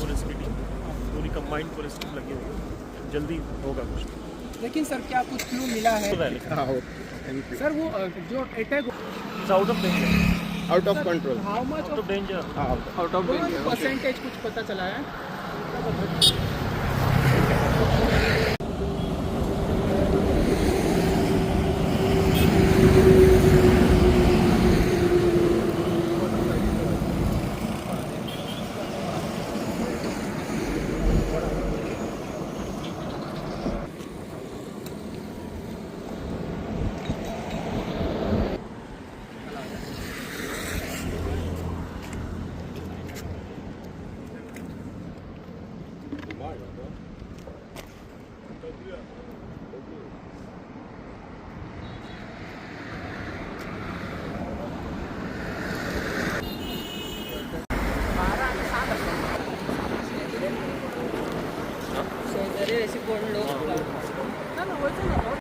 Police की team, पूरी combined police team लगी हुई है, जल्दी होगा कुछ। लेकिन सर, क्या कुछ क्लू मिला है? हाँ, thank you. Sir, वो जो attack It's out of danger. Out of control. How much out of danger. Out of percentage कुछ पता चला है? शेजारी अशी कोण लोक ना ना, वचून ना.